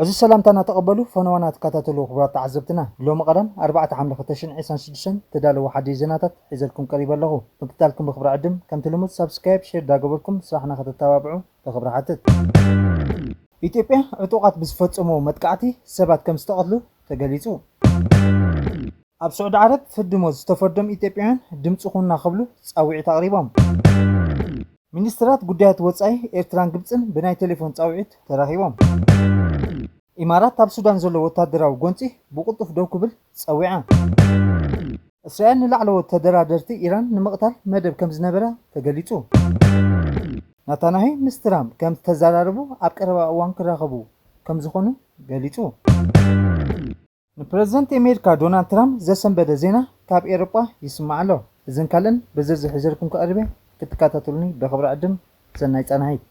እዚ ሰላምታና ተቐበሉ። ፈነዋና ትከታተሉ ክቡራት ተዓዘብትና፣ ሎሚ ቀዳም ኣርባዕተ ሓምለ ክልተ ሽሕን ዕስራን ሽዱሽተን ተዳለዉ ሓደሽ ዜናታት ሒዘልኩም ቀሪበ ኣለኹ። ምክትታልኩም ብክብሪ ዕድም፣ ከምቲ ልሙድ ሳብስክራይብ፣ ሼር ዳገበርኩም ስራሕና ከተተባብዑ ብክብሪ ሓትት። ኢትዮጵያ ዕጡቓት ብዝፈጸሞ መጥቃዕቲ ሰባት ከም ዝተቐትሉ ተገሊጹ። ኣብ ስዑዲ ዓረብ ፍርዲ ሞት ዝተፈርዶም ኢትዮጵያውያን ድምፂ ኩና ክብሉ ፃውዒት ኣቕሪቦም። ሚኒስትራት ጉዳያት ወፃኢ ኤርትራን ግብፅን ብናይ ቴሌፎን ፃውዒት ተራኺቦም። ኢማራት ኣብ ሱዳን ዘሎ ወታደራዊ ጎንፂ ብቕልጡፍ ደው ክብል ፀዊዓ። እስራኤል ንላዕለዎት ተደራደርቲ ኢራን ንምቕታል መደብ ከም ዝነበራ ተገሊጹ። ናታንያሁ ምስ ትራምፕ ከም ዝተዘራረቡ ኣብ ቀረባ እዋን ክራኸቡ ከም ዝኾኑ ገሊጹ። ንፕረዚደንት ኣሜሪካ ዶናልድ ትራምፕ ዘሰንበደ ዜና ካብ ኤውሮጳ ይስማዕ ኣሎ። እዘን ካልእን ብዝርዝር ሒዘልኩም ክቐርብ እየ። ክትከታተሉኒ ብኽብሪ ዕድም። ሰናይ ጻንሒት።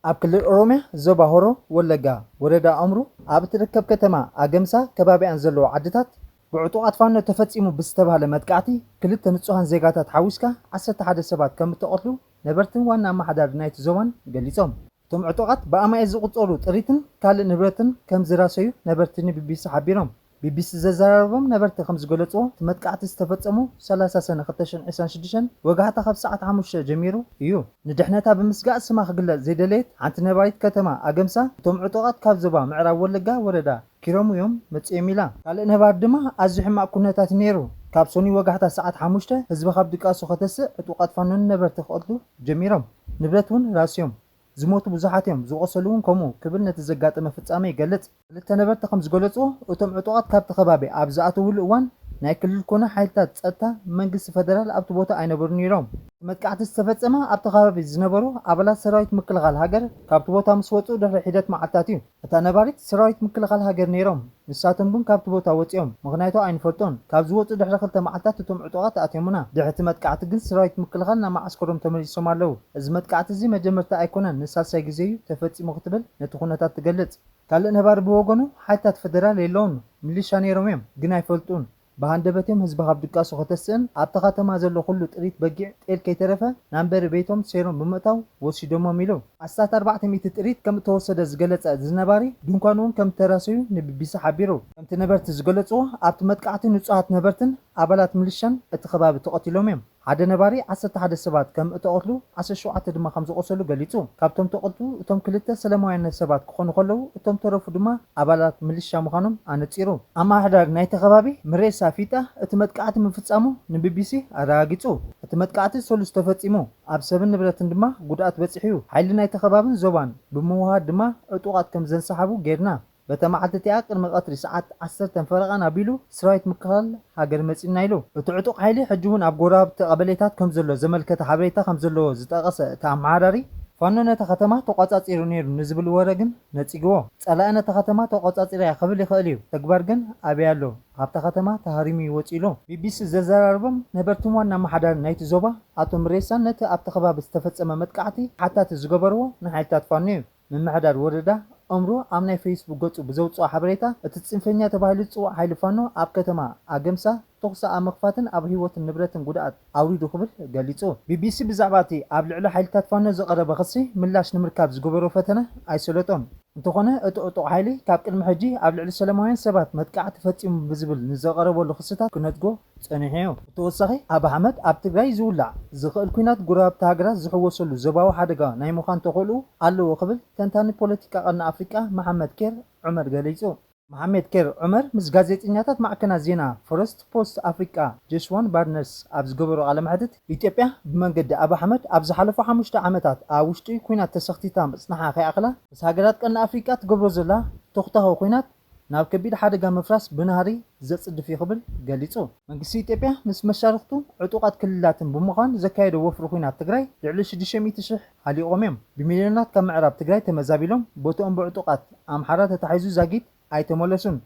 ኣብ ክልል ኦሮሚያ ዞባ ሆሮ ወለጋ ወረዳ ኦምሩ ኣብ እትርከብ ከተማ ኣገምሳ ከባቢኣን ዘለዉ ዓድታት ብዕጡቓት ፋኖ ተፈጺሙ ብዝተባህለ መጥቃዕቲ ክልተ ንጹሃን ዜጋታት ሓዊስካ ዓሰርተ ሓደ ሰባት ከም እተቐትሉ ነበርትን ዋና ኣመሓዳሪ ናይቲ ዞባን ገሊጾም። እቶም ዕጡቓት ብኣማኢት ዝቑጸሩ ጥሪትን ካልእ ንብረትን ከም ዝራሰዩ ነበርቲ ንቢቢሲ ሓቢሮም። ቢቢሲ ዘዘራረቦም ነበርቲ ከም ዝገለጽዎ፣ እቲ መጥቃዕቲ ዝተፈጸሙ ሰላሳ ሰነ ክልተ ሽሕን ዕስራን ሽዱሽተን ወጋሕታ ካብ ሰዓት ሓሙሽተ ጀሚሩ እዩ። ንድሕነታ ብምስጋእ ስማ ክግለጽ ዘይደለየት ሓንቲ ነባሪት ከተማ ኣገምሳ፣ እቶም ዕጡቓት ካብ ዞባ ምዕራብ ወለጋ ወረዳ ኪረሙ እዮም መጺኦም ኢላ። ካልእ ነባሪ ድማ፣ ኣዝዩ ሕማቕ ኩነታት እዩ ነይሩ። ካብ ሶኒ ወጋሕታ ሰዓት ሓሙሽተ ህዝቢ ካብ ድቃሱ ከተስእ ዕጡቓት ፋኖን ነበርቲ ክቐትሉ ጀሚሮም። ንብረት እውን ራስዮም። ዝሞቱ ብዙሓት እዮም፣ ዝቖሰሉ እውን ከምኡ ክብል ነቲ ዘጋጠመ ፍጻመ ይገልጽ። ክልተ ነበርቲ ከም ዝገለጽዎ፣ እቶም ዕጡቓት ካብቲ ከባቢ ኣብ ዝኣተውሉ እዋን ናይ ክልል ኮነ ሓይልታት ጸጥታ መንግስቲ ፈደራል ኣብቲ ቦታ ኣይነበሩን ነይሮም። እቲ መጥቃዕቲ ዝተፈጸመ ኣብቲ ከባቢ ዝነበሩ ኣባላት ሰራዊት ምክልኻል ሃገር ካብቲ ቦታ ምስ ወጹ ድሕሪ ሒደት መዓልታት እዩ። እታ ነባሪት ሰራዊት ምክልኻል ሃገር ነይሮም፣ ንሳቶም ግን ካብቲ ቦታ ወጺኦም፣ ምኽንያቱ ኣይንፈልጦን። ካብ ዝወጹ ድሕሪ ክልተ መዓልታት እቶም ዕጡቓት ኣትዮምና። ድሕሪ እቲ መጥቃዕቲ ግን ሰራዊት ምክልኻል ናብ መዓስከሮም ተመሊሶም ኣለዉ። እዚ መጥቃዕቲ እዚ መጀመርታ ኣይኮነን፣ ንሳልሳይ ግዜ እዩ ተፈጺሙ ክትብል ነቲ ኩነታት ትገልጽ። ካልእ ነባሪ ብወገኑ፣ ሓይልታት ፈደራል የለውን፣ ሚሊሻ ነይሮም እዮም፣ ግን ኣይፈልጡን። ብሃንደበት እዮም ህዝቢ ካብ ድቃሱ ከተስእን ኣብታ ከተማ ዘሎ ኩሉ ጥሪት በጊዕ ጤል ከይተረፈ ናንበሪ ቤቶም ሰይሮም ብምእታው ወሲዶሞም ኢሉ። ኣስታት ኣርባዕተ ሚእቲ ጥሪት ከም እተወሰደ ዝገለጸ እዚ ነባሪ፣ ድንኳን እውን ከም እተራሰዩ ንቢቢሲ ሓቢሩ። ከምቲ ነበርቲ ዝገለጽዎ፣ ኣብቲ መጥቃዕቲ ንጹሃት ነበርትን ኣባላት ሚሊሻን እቲ ከባቢ ተቐቲሎም እዮም። ሓደ ነባሪ ዓሰርተ ሓደ ሰባት ከም እተቐትሉ፣ ዓሰርተ ሸውዓተ ድማ ከም ዝቖሰሉ ገሊጹ። ካብቶም ተቐትሉ እቶም ክልተ ሰላማውያን ሰባት ክኾኑ ከለዉ፣ እቶም ተረፉ ድማ ኣባላት ሚሊሻ ምዃኖም ኣነጺሩ። ኣመሓዳሪ ናይቲ ከባቢ ምሬሳ ፊጣ እቲ መጥቃዕቲ ምፍጻሙ ንቢቢሲ ኣረጋጊጹ። እቲ መጥቃዕቲ ሰሉስ ተፈጺሙ፣ ኣብ ሰብን ንብረትን ድማ ጉድኣት በጺሑ እዩ። ሓይሊ ናይቲ ከባብን ዞባን ብምውህሃድ ድማ ዕጡቓት ከም ዘንሰሓቡ ጌርና። በታ መዓልቲ እቲኣ ቅድሚ ቀትሪ ሰዓት ዓሰርተ ፈረቓን ኣቢሉ ሰራዊት ምክልኻል ሃገር መጺእና ኢሉ። እቲ ዕጡቕ ሓይሊ ሕጂ እውን ኣብ ጎረባብቲ ቀበሌታት ከም ዘሎ ዘመልከተ ሓበሬታ ከም ዘለዎ ዝጠቐሰ እቲ ኣመሓዳሪ፣ ፋኖ ነታ ከተማ ተቖጻጺሩ ነይሩ ንዝብል ወረ ግን ነጺግዎ። ጸላኢ ነታ ከተማ ተቖጻጺራ እያ ክብል ይኽእል እዩ፣ ተግባር ግን ኣበይ ኣሎ? ካብታ ከተማ ተሃሪሙ እዩ ወጺኡ ኢሉ። ቢቢሲ ዘዘራረቦም ነበርትን ዋና ኣመሓዳሪ ናይቲ ዞባ ኣቶ ምሬሳን ነቲ ኣብቲ ከባቢ ዝተፈጸመ መጥቃዕቲ ሓታቲ ዝገበርዎ ንሓይልታት ፋኖ እዩ። ምምሕዳር ወረዳ ኦምሮ ኣብ ናይ ፌስቡክ ገጹ ብዘውጽኦ ሓበሬታ፣ እቲ ጽንፈኛ ተባሂሉ ዝጽዋዕ ሓይሊ ፋኖ ኣብ ከተማ ኣገምሳ ተኹሲ ኣብ ምኽፋትን ኣብ ህይወትን ንብረትን ጉድኣት ኣውሪዱ ክብል ገሊጹ። ቢቢሲ ብዛዕባ እቲ ኣብ ልዕሊ ሓይልታት ፋኖ ዝቐረበ ክሲ ምላሽ ንምርካብ ዝገበሮ ፈተነ ኣይሰለጦን። እንተኾነ፣ እቲ ዕጡቕ ሓይሊ ካብ ቅድሚ ሕጂ ኣብ ልዕሊ ሰላማውያን ሰባት መጥቃዕቲ ፈጺሙ ብዝብል ንዘቐረበሉ ክስታት ክነጽጎ ጸኒሑ እዩ። ብተወሳኺ፣ ኣብ ኣሕመድ ኣብ ትግራይ ዝውላዕ ዝኽእል ኲናት ጎረባብቲ ሃገራት ዝሕወሰሉ ዞባዊ ሓደጋ ናይ ምዃን ተኽእልኡ ኣለዎ ክብል ተንታኒ ፖለቲካ ቀርኒ ኣፍሪቃ መሓመድ ኬር ዑመር ገሊጹ። መሓመድ ኬር ዑመር ምስ ጋዜጠኛታት ማዕከናት ዜና ፈረስት ፖስት ኣፍሪቃ ጆሽዋን ባርነስ ኣብ ዝገበሮ ቃለ መሕትት፣ ኢትዮጵያ ብመንገዲ ኣብ ኣሕመድ ኣብ ዝሓለፉ ሓሙሽተ ዓመታት ኣብ ውሽጢ ኲናት ተሰኽቲታ ምጽንሓ ከይኣኽላ፣ ምስ ሃገራት ቀርኒ ኣፍሪቃ ትገብሮ ዘላ ተኹታኹ ኲናት ናብ ከቢድ ሓደጋ ምፍራስ ብናህሪ ዘጽድፍ እዩ ክብል ገሊጹ። መንግስቲ ኢትዮጵያ ምስ መሻርኽቱ ዕጡቓት ክልላትን ብምዃን ዘካየዶ ወፍሪ ኲናት ትግራይ ልዕሊ ሽዱሽተ ሚእቲ ሽሕ ሃሊቖም እዮም። ብሚልዮናት ካብ ምዕራብ ትግራይ ተመዛቢሎም ቦትኦም ብዕጡቓት ኣምሓራ ተታሒዙ ዛጊት ኣይተመለሱን።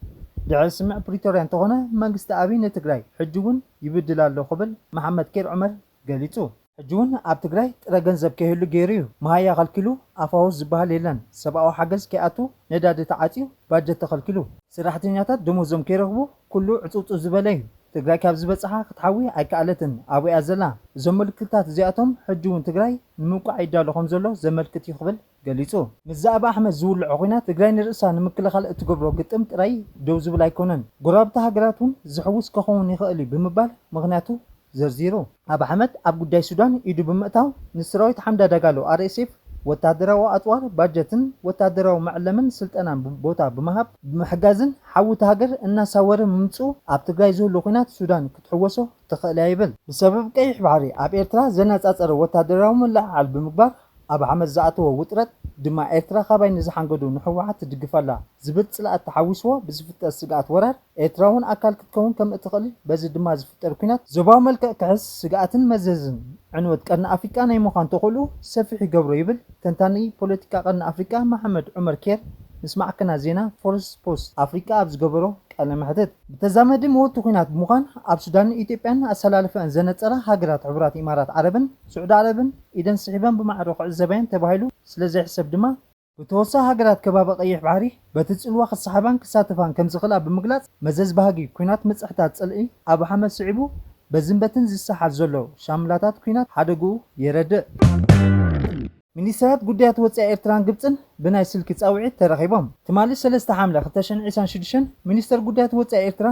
ድሕሪ ስምምዕ ፕሪቶርያ እንተኾነ መንግስቲ ኣብይ ንትግራይ ሕጂ እውን ይብድል ኣሎ ክብል መሓመድ ኬር ዑመር ገሊጹ። ሕጂ እውን ኣብ ትግራይ ጥረ ገንዘብ ከይህሉ ገይሩ እዩ። መሃያ ከልኪሉ፣ ኣፋውስ ዝበሃል የለን። ሰብኣዊ ሓገዝ ከይኣቱ፣ ነዳዲ ተዓፅዩ፣ ባጀት ተኸልኪሉ። ሰራሕተኛታት ደሞዞም ከይረኽቡ፣ ኩሉ ዕፅውፅው ዝበለ እዩ። ትግራይ ካብ ዝበፅሓ ክትሓዊ ኣይከኣለትን፣ ኣብኡ እያ ዘላ። እዞም ምልክታት እዚኣቶም ሕጂ እውን ትግራይ ንምውቃዕ ይዳሎ ከም ዘሎ ዘመልክት እዩ ክብል ገሊጹ። ምስ ኣቢ ኣሕመድ ዝውልዖ ኲናት ትግራይ ንርእሳ ንምክልኻል እትገብሮ ግጥም ጥራይ ደው ዝብል ኣይኮነን፣ ጎረባብቲ ሃገራት እውን ዝሕውስ ክኸውን ይኽእል እዩ ብምባል ምኽንያቱ ዘርዚሩ። ኣቢ ኣሕመድ ኣብ ጉዳይ ሱዳን ኢዱ ብምእታው ንሰራዊት ሓምዳ ዳጋሎ ኣር ኤስ ኤፍ ወታደራዊ ኣጽዋር፣ ባጀትን ወታደራዊ መዕለምን ስልጠናን ብ-፣ ቦታ ብምሃብ ብምሕጋዝን ሓዊ እታ ሃገር እናሳወረ ምምጽኡ ኣብ ትግራይ ዝህሉ ኲናት ሱዳን ክትሕወሶ ትኽእል እያ ይብል። ብሰበብ ቀይሕ ባሕሪ ኣብ ኤርትራ ዘነጻጸረ ወታደራዊ ምልዕዓል ብምግባር ኣብ ኣሕመድ ዝኣተዎ ውጥረት ድማ ኤርትራ ካባይ ንዝሓንገዱ ንህወሓት ትድግፍ ኣላ ዝብል ጽልኣት ተሓዊስዎ ብዝፍጠር ስግኣት ወራር ኤርትራ እውን ኣካል ክትከውን ከም እትኽእል በዚ ድማ ዝፍጠር ኲናት ዞባዊ መልክዕ ክሕዝ ስግኣትን መዘዝን ዕንወት ቀርኒ ኣፍሪቃ ናይ ምዃን ተኽእልኡ ሰፊሕ ይገብሮ ይብል ተንታኒ ፖለቲካ ቀርኒ ኣፍሪቃ መሓመድ ዑመር ኬር ምስ ማዕከናት ዜና ፎረስት ፖስት ኣፍሪቃ ኣብ ዝገበሮ ቃለ መሕትት። ብተዛመዲ መወቲ ኲናት ብምዃን ኣብ ሱዳንን ኢትዮጵያን ኣሰላልፈአን ዘነጸራ ሃገራት ሕቡራት ኢማራት ዓረብን ስዑዲ ዓረብን ኢደን ስሒበን ብማዕዶ ክዕዘባየን ተባሂሉ ስለ ዘይሕሰብ ድማ ብተወሳኺ ሃገራት ከባቢ ቀይሕ ባሕሪ በቲ ጽልዋ ክሰሓባን ክሳተፋን ከም ዝኽእላ ብምግላጽ መዘዝ ባህጊ ኲናት ምጽሕታት ጽልኢ ኣብ ሓመድ ስዒቡ በዝንበትን ዝሰሓት ዘሎ ሻምላታት ኲናት ሓደግኡ የረድእ። ሚኒስተራት ጉዳያት ወጻኢ ኤርትራን ግብጽን ብናይ ስልኪ ጻውዒት ተራኺቦም። ትማሊ ሰለስተ ሓምለ ክልተ ሽሕን ዕስራን ሽዱሽተን ሚኒስተር ጉዳያት ወጻኢ ኤርትራ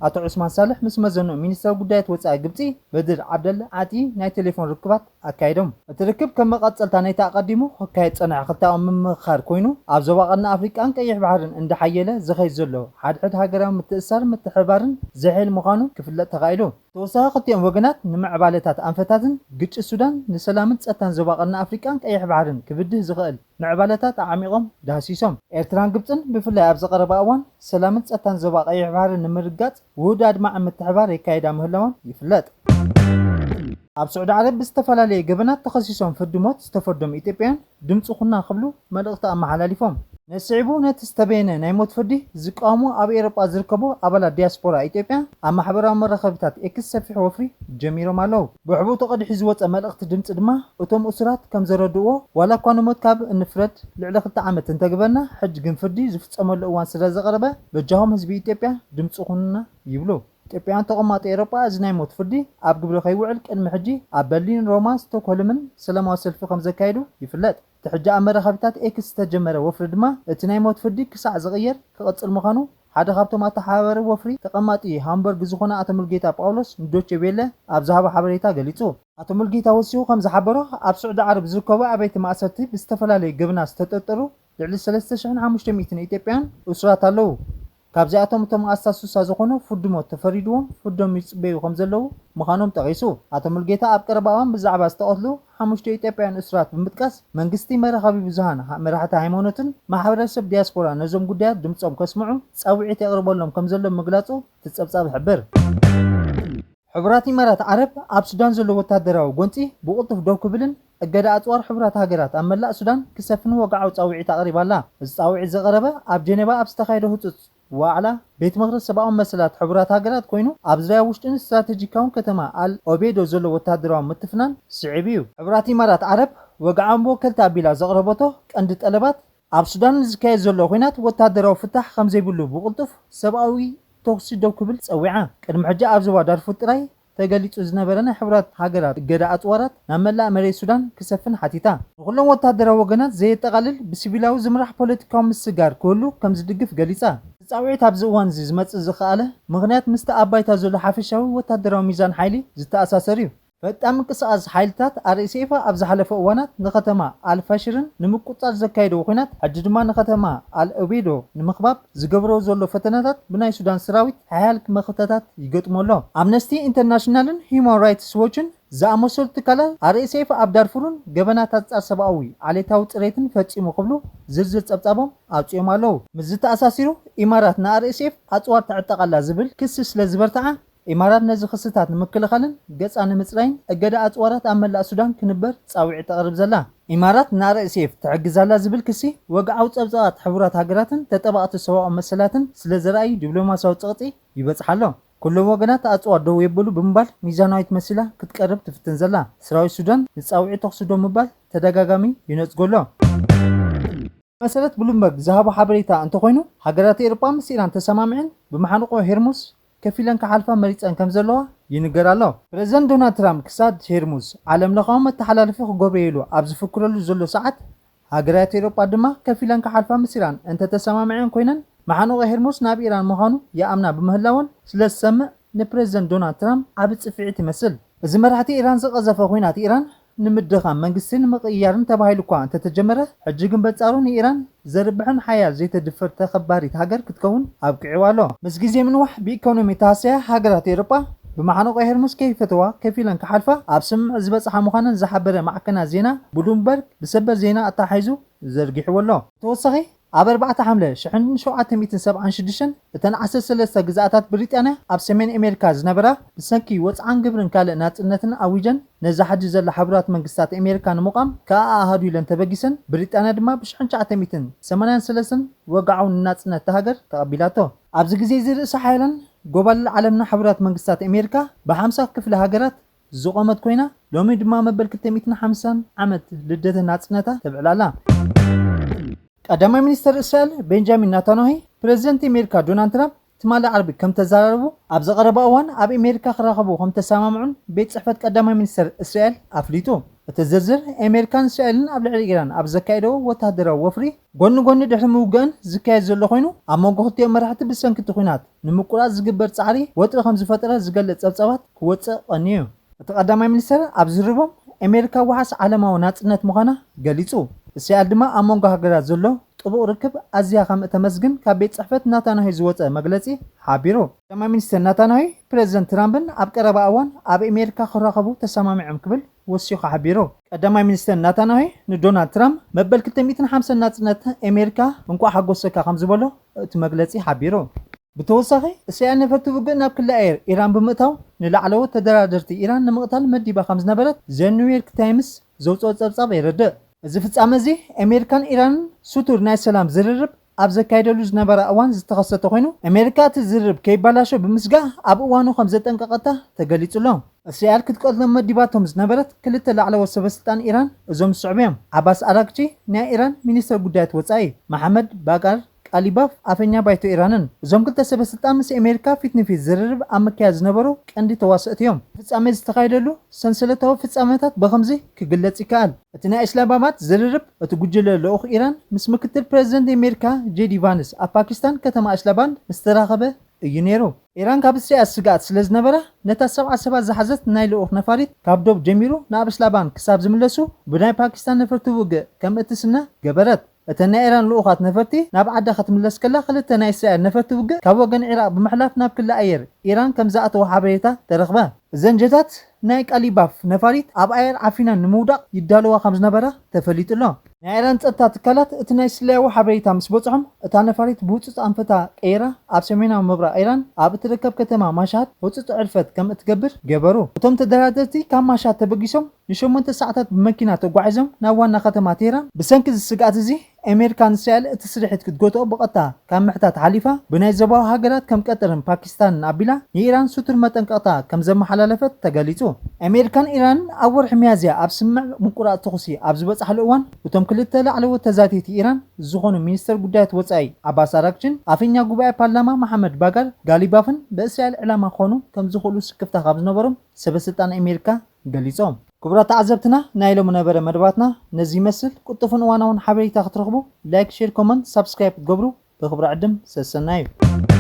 ኣቶ ዑስማን ሳልሕ ምስ መዘንኡ ሚኒስተር ጉዳያት ወጻኢ ግብጺ በድር ዓብደል ዓጢ ናይ ቴሌፎን ርክባት ኣካይዶም። እቲ ርክብ ከም መቐጸልታ ናይቲ ኣቐዲሙ ክካየድ ጸንሐ ክልተኣዊ ምምኽኻር ኮይኑ ኣብ ዞባ ቀርኒ ኣፍሪቃን ቀይሕ ባሕርን እንዳሓየለ ዝኸይድ ዘሎ ሓድሕድ ሃገራዊ ምትእስሳር ምትሕብባርን ዘሕይል ምዃኑ ክፍለጥ ተኻኢሉ። ተወሳኺ ክልቲኦም ወገናት ንምዕባለታት ኣንፈታትን ግጭት ሱዳን ንሰላምን ጸጥታን ዞባ ቀርኒ ኣፍሪቃን ቀይሕ ባሕርን ክብድህ ዝኽእል ምዕባለታት ኣዕሚቖም ዳህሲሶም። ኤርትራን ግብጽን ብፍላይ ኣብዚ ቀረባ እዋን ሰላምን ጸጥታን ዞባ ቀይሕ ባሕሪ ንምርጋጽ ውሁድ ኣድማዒ ምትሕባር የካይዳ ምህላወን ይፍለጥ። ኣብ ስዑዲ ዓረብ ብዝተፈላለየ ገበናት ተኸሲሶም ፍርዲ ሞት ዝተፈርዶም ኢትዮጵያውያን ድምፂ ኩና ክብሉ መልእኽቲ ኣመሓላሊፎም። ነዚ ስዒቡ ነቲ ዝተበየነ ናይ ሞት ፍርዲ ዝቃወሙ ኣብ ኤውሮጳ ዝርከቡ ኣባላት ዲያስፖራ ኢትዮጵያ ኣብ ማሕበራዊ መራኸቢታት ኤክስ ሰፊሕ ወፍሪ ጀሚሮም ኣለዉ። ብሕቡእ ተቐዲሑ ዝወፀ መልእኽቲ ድምፂ ድማ እቶም እሱራት ከም ዘረድእዎ ዋላ እኳ ንሞት ካብ እንፍረድ ልዕሊ ክልተ ዓመት እንተግበርና ሕጂ ግን ፍርዲ ዝፍፀመሉ እዋን ስለ ዘቐረበ በጃኹም ህዝቢ ኢትዮጵያ ድምፂ ኩኑና ይብሉ። ኢትዮጵያውያን ተቐማጦ ኤውሮጳ እዚ ናይ ሞት ፍርዲ ኣብ ግብሪ ከይውዕል ቅድሚ ሕጂ ኣብ በርሊን፣ ሮማ፣ ስቶክሆልምን ሰላማዊ ሰልፊ ከም ዘካየዱ ይፍለጥ። እቲ ሕጂ ኣብ መራኸቢታት ኤክስ ዝተጀመረ ወፍሪ ድማ እቲ ናይ ሞት ፍርዲ ክሳዕ ዝቕየር ክቕጽል ምዃኑ ሓደ ካብቶም ኣተሓባበሪ ወፍሪ ተቐማጢ ሃምበርግ ዝኾነ ኣቶ ሙልጌታ ጳውሎስ ንዶቼ ቬለ ኣብ ዝሃቦ ሓበሬታ ገሊጹ። ኣቶ ሙልጌታ ወሲኹ ከም ዝሓበሮ ኣብ ስዑዲ ዓረብ ዝርከቡ ኣብያተ ማእሰርቲ ብዝተፈላለዩ ገበናት ዝተጠርጠሩ ልዕሊ ሰለስተ ሽሕን ሓሙሽተ ሚእትን ኢትዮጵያውያን እሱራት ኣለዉ። ካብዚኣቶም እቶም ኣስታት ሱሳ ዝኾኑ ፍርዲ ሞት ተፈሪድዎም ፍርዶም ይጽበዩ ከም ዘለዉ ምዃኖም ጠቒሱ። ኣቶ ሙልጌታ ኣብ ቀረባ እዋን ብዛዕባ ዝተቐትሉ ሓሙሽተ ኢትዮጵያውያን እሱራት ብምጥቃስ መንግስቲ፣ መራኸቢ ብዙሃን፣ መራሕቲ ሃይማኖትን ማሕበረሰብ ዲያስፖራ ነዞም ጉዳያት ድምጾም ከስምዑ ጻውዒት የቕርበሎም ከም ዘሎ ምግላጹ እቲ ጸብጻብ ይሕብር። ሕቡራት ኢማራት ዓረብ ኣብ ሱዳን ዘሎ ወታደራዊ ጎንጺ ብቕልጡፍ ደው ክብልን እገዳ ኣጽዋር ሕቡራት ሃገራት ኣብ መላእ ሱዳን ክሰፍን ወግዓዊ ጻውዒት ኣቕሪባ ኣላ። እዚ ጻውዒት ዝቐረበ ኣብ ጀኔቫ ኣብ ዝተኻየደ ህጹጽ ዋዕላ ቤት ምኽሪ ሰብኣዊ መሰላት ሕቡራት ሃገራት ኮይኑ ኣብ ዙርያ ውሽጥን ስትራተጂካውን ከተማ ኣል ኦቤዶ ዘሎ ወታደራዊ ምትፍናን ስዒቡ እዩ። ሕቡራት ኢማራት ዓረብ ወግዓዊ መወከልቲ ኣቢላ ዘቕረበቶ ቀንዲ ጠለባት ኣብ ሱዳን ዝካየድ ዘሎ ኲናት ወታደራዊ ፍታሕ ከም ዘይብሉ ብቕልጡፍ ሰብኣዊ ተኹሲ ደው ክብል ጸዊዓ። ቅድሚ ሕጂ ኣብ ዞባ ዳርፉር ጥራይ ተገሊጹ ዝነበረ ናይ ሕቡራት ሃገራት እገዳ ኣጽዋራት ናብ መላእ መሬት ሱዳን ክሰፍን ሓቲታ። ንኹሎም ወታደራዊ ወገናት ዘየጠቓልል ብሲቪላዊ ዝምራሕ ፖለቲካዊ ምስግጋር ክህሉ ከም ዝድግፍ ገሊጻ። እቲ ጻውዒት ኣብዚ እዋን እዚ ዝመጽእ ዝኸኣለ ምኽንያት ምስቲ ኣብ ባይታ ዘሎ ሓፈሻዊ ወታደራዊ ሚዛን ሓይሊ ዝተኣሳሰር እዩ። ፈጣን ምንቅስቓስ ሓይልታት ኣር ኤስ ኤፍ ኣብ ዝሓለፈ እዋናት ንከተማ ኣልፋሽርን ንምቁጽጻር ዘካየድዎ ኲናት፣ ሕጂ ድማ ንከተማ ኣልኦቤዶ ንምኽባብ ዝገብሮ ዘሎ ፈተነታት ብናይ ሱዳን ሰራዊት ሓያል መኸተታት ይገጥሞ ኣሎ። ኣምነስቲ ኢንተርናሽናልን ሂዩማን ራይትስ ዎችን ዝኣመሰሉ ትካላት ኣር ኤስ ኤፍ ኣብ ዳርፉርን ገበናት ኣንጻር ሰብኣዊ ዓሌታዊ ጽሬትን ፈጺሙ ክብሉ ዝርዝር ጸብጻቦም ኣውጺኦም ኣለዉ። ምስዚ ተኣሳሲሩ ኢማራት ንኣር ኤስ ኤፍ ኣጽዋር ትዕጠቕ ኣላ ዝብል ክሲ ስለ ዝበርትዓ ኢማራት ነዚ ክስታት ንምክልኻልን ገጻ ንምጽራይን እገዳ ኣጽዋራት ኣብ መላእ ሱዳን ክንበር ጻውዒት ተቕርብ ዘላ። ኢማራት ንኣር ኤስ ኤፍ ትሕግዝ ኣላ ዝብል ክሲ ወግዓዊ ጸብጻባት ሕቡራት ሃገራትን ተጠባቕቲ ሰብኣዊ መሰላትን ስለ ዘርኣዩ ዲፕሎማስያዊ ጸቕጢ ይበጽሓ ኣሎ። ኩሎም ወገናት ኣጽዋር ደው የብሉ ብምባል ሚዛናዊት መሲላ ክትቀርብ ትፍትን ዘላ ሰራዊት ሱዳን ንጻውዒት ተኹሲ ደው ምባል ተደጋጋሚ ይነጽጎ ኣሎ። መሰረት ብሉምበርግ ዝሃቦ ሓበሬታ እንተኾይኑ ሃገራት ኤውሮጳ ምስ ኢራን ተሰማሚዐን ብመሓንቆ ሄርሙስ ከፊለን ክሓልፋ መሪጸን ከም ዘለዋ ይንገር ኣሎ። ፕሬዝደንት ዶናልድ ትራምፕ ክሳድ ሄርሙዝ ዓለም ለኻዊ መተሓላለፊ ክገብረየሉ ኣብ ዝፍክረሉ ዘሎ ሰዓት፣ ሃገራት ኤውሮጳ ድማ ከፊለን ክሓልፋ ምስ ኢራን እንተተሰማሚዐን ኮይነን፣ መሓንቆ ሄርሙዝ ናብ ኢራን ምዃኑ ይኣምና ብምህላወን ስለ ዝሰምዕ፣ ንፕሬዝደንት ዶናልድ ትራምፕ ዓቢ ጽፍዒት ይመስል። እዚ መራሕቲ ኢራን ዝቐዘፈ ኲናት ኢራን ንምድኻም መንግስቲ ንምቕያርን ተባሂሉ እኳ እንተተጀመረ፣ ሕጂ ግን በጻሩ ንኢራን ዘርብሕን ሓያል ዘይተድፈር ተኸባሪት ሃገር ክትከውን ኣብቂዕዋ ኣሎ። ምስ ግዜ ምንዋሕ ብኢኮኖሚ ተሃሰያ ሃገራት ኤውሮጳ ብመሓንቆ ሄርሙዝ ከይፈተዋ ከፊለን ክሓልፋ ኣብ ስምምዕ ዝበጽሓ ምዃነን ዝሓበረ ማዕከናት ዜና ብሉምበርግ ብሰበር ዜና ኣተሓሒዙ ዘርጊሕዎ ኣሎ። ተወሳኺ ኣብ ኣርባዕተ ሓምለ ሽሕን ሸውዓተ ሚእትን ሰብዓን ሽዱሽተን እተን ዓሰርተ ሰለስተ ግዝኣታት ብሪጣንያ ኣብ ሰሜን ኣሜሪካ ዝነበራ ብሰንኪ ወጽዓን ግብርን ካልእ ናጽነትን ኣዊጀን ነዛ ሕጂ ዘላ ሕቡራት መንግስታት ኣሜሪካ ንምቋም ከኣ ኣሃዱ ኢለን ተበጊሰን፣ ብሪጣንያ ድማ ብሽሕን ትሽዓተ ሚእትን ሰማንያን ሰለስተን ወግዓዊ ንናጽነት እታ ሃገር ተቐቢላቶ። ኣብዚ ግዜ እዚ ርእሰ ሓያላን ጎባልል ዓለምና ሕቡራት መንግስታት ኣሜሪካ ብሓምሳ ክፍለ ሃገራት ዝቖመት ኮይና፣ ሎሚ ድማ መበል ክልተ ሚእትን ሓምሳን ዓመት ልደተ ናጽነታ ተብዕል ኣላ። ቀዳማይ ሚኒስተር እስራኤል ቤንጃሚን ናታንያሁ ፕሬዝደንት ኣሜሪካ ዶናልድ ትራምፕ ትማሊ ዓርቢ ከም ተዘራረቡ፣ ኣብዚ ቀረባ እዋን ኣብ ኣሜሪካ ክራኸቡ ከም ተሰማምዑን ቤት ጽሕፈት ቀዳማይ ሚኒስተር እስራኤል ኣፍሊጡ። እቲ ዝርዝር፣ ኣሜሪካን እስራኤልን ኣብ ልዕሊ ኢራን ኣብ ዘካየደዎ ወተሃደራዊ ወፍሪ ጎኒ ጎኒ ድሕሪ ምውግአን ዝካየድ ዘሎ ኮይኑ፣ ኣብ መንጎ ክልቲኦም መራሕቲ ብሰንኪ እቲ ኲናት ንምቁራጽ ዝግበር ጻዕሪ ወጥሪ ከም ዝፈጠረ ዝገልጽ ጸብጻባት ክወጽእ ቀንዩ። እቲ ቀዳማይ ሚኒስተር ኣብ ዝርርቦም፣ ኣሜሪካ ዋሕስ ዓለማዊ ናጽነት ምዃና ገሊጹ። እስራኤል ድማ ኣብ መንጎ ሃገራት ዘሎ ጥቡቕ ርክብ ኣዝያ ከም እተመስግን ካብ ቤት ጽሕፈት ናታንያሁ ዝወጸ መግለጺ ሓቢሩ። ቀዳማይ ሚኒስተር ናታንያሁ ፕሬዝደንት ትራምፕን ኣብ ቀረባ እዋን ኣብ ኣሜሪካ ክራኸቡ ተሰማሚዖም ክብል ወሲኹ ሓቢሩ። ቀዳማይ ሚኒስተር ናታንያሁ ንዶናልድ ትራምፕ መበል ክልተ ሚእትን ሓምሳን ናጽነት ኣሜሪካ እንቋዕ ሓጎሰካ ከም ዝበሎ እቲ መግለጺ ሓቢሩ። ብተወሳኺ፣ እስራኤል ነፈርቲ ውግእ ናብ ክሊ ኣየር ኢራን ብምእታው፣ ንላዕለዎት ተደራደርቲ ኢራን ንምቕታል መዲባ ከም ዝነበረት ዘ ኒው ዮርክ ታይምስ ዘውጽኦ ጸብጻብ የረድእ። እዚ ፍጻመ እዚ፣ ኣሜሪካን ኢራንን ስቱር ናይ ሰላም ዝርርብ ኣብ ዘካየደሉ ዝነበራ እዋን ዝተኸሰተ ኮይኑ፣ ኣሜሪካ እቲ ዝርርብ ከይባላሾ ብምስጋእ ኣብ እዋኑ ከም ዘጠንቀቐታ ተገሊጹ ኣሎ። እስራኤል ክትቀትሎም መዲባቶም ዝነበረት ክልተ ላዕለዎት ሰበስልጣን ኢራን እዞም ዝስዕቡ እዮም። ዓባስ ኣራግቺ ናይ ኢራን ሚኒስተር ጉዳያት ወጻኢ፣ መሓመድ ባጋር ቃሊባፍ ኣፈኛ ባይቶ ኢራንን። እዞም ክልተ ሰበስልጣን ምስ ኣሜሪካ ፊት ንፊት ዝርርብ ኣብ ምክያድ ዝነበሩ ቀንዲ ተዋሰእቲ እዮም። ፍጻሜ ዝተኻየደሉ ሰንሰለታዊ ፍጻሜታት ብኸምዚ ክግለጽ ይከኣል። እቲ ናይ እስላማባድ ዝርርብ፣ እቲ ጉጅለ ልኡኽ ኢራን ምስ ምክትል ፕሬዝደንት ኣሜሪካ ጄዲ ቫንስ ኣብ ፓኪስታን ከተማ እስላማባድ ምስ ተራኸበ እዩ ነይሩ። ኢራን ካብ እስራኤል ስግኣት ስለ ዝነበራ፣ ነታ ሰብዓ ሰባት ዝሓዘት ናይ ልኡኽ ነፋሪት ካብ ዶብ ጀሚሩ ናብ እስላማባድ ክሳብ ዝምለሱ ብናይ ፓኪስታን ነፈርቲ ውግእ ከም እትስነ ገበረት። እተን ናይ ኢራን ልኡኻት ነፈርቲ ናብ ዓዳ ክትምለስ ከላ፣ ክልተ ናይ እስራኤል ነፈርቲ ውግእ ካብ ወገን ዒራቕ ብምሕላፍ ናብ ክሊ ኣየር ኢራን ከም ዝኣተዋ ሓበሬታ ተረኽበ። እዘን ጀታት ናይ ቃሊባፍ ነፋሪት ኣብ ኣየር ዓፊነን ንምውዳቕ ይዳለዋ ከም ዝነበራ ተፈሊጡ ኣሎ። ናይ ኢራን ጸጥታ ትካላት እቲ ናይ ስለያዊ ሓበሬታ ምስ በጽሖም፣ እታ ነፋሪት ብህጹጽ ኣንፈታ ቀይራ ኣብ ሰሜናዊ ምብራቕ ኢራን ኣብ እትርከብ ከተማ ማሻሃድ ህጹጽ ዕርፈት ከም እትገብር ገበሩ። እቶም ተደራደርቲ ካብ ማሻሃድ ተበጊሶም ንሸሞንተ ሰዓታት ብመኪና ተጓዒዞም ናብ ዋና ከተማ ቴህራን። ብሰንኪ እዚ ስግኣት እዚ፣ ኣሜሪካ ንእስራኤል እቲ ስርሒት ክትጎትኦ ብቐጥታ ካብ ምሕታት ሓሊፋ፣ ብናይ ዞባዊ ሃገራት ከም ቀጠርን ፓኪስታንን ኣቢላ ንኢራን ስቱር መጠንቀቕታ ከም ዘመሓላለፈት ተገሊጹ። ኣሜሪካን ኢራንን ኣብ ወርሒ ሚያዝያ ኣብ ስምምዕ ምቁራጽ ተኹሲ ኣብ ዝበጽሓሉ እዋን፣ እቶም ክልተ ላዕለዎት ተዛተይቲ ኢራን ዝኾኑ ሚኒስተር ጉዳያት ወጻኢ ዓባስ ኣራግቺን ኣፈኛ ጉባኤ ፓርላማ መሓመድ ባጋር ጋሊባፍን ብእስራኤል ዕላማ ክኾኑ ከም ዝኽእሉ ስክፍታ ካብ ዝነበሮም ሰበስልጣን ኣሜሪካ ገሊጾም። ክቡራት ተዓዘብትና፣ ናይ ሎሚ ነበረ መደባትና ነዚ ይመስል። ቅልጡፍን እዋናውን ሓበሬታ ክትረኽቡ ላይክ፣ ሼር፣ ኮመንት፣ ሳብስክራይብ ክትገብሩ ብኽብሪ ዕድም ሰሰናዩ።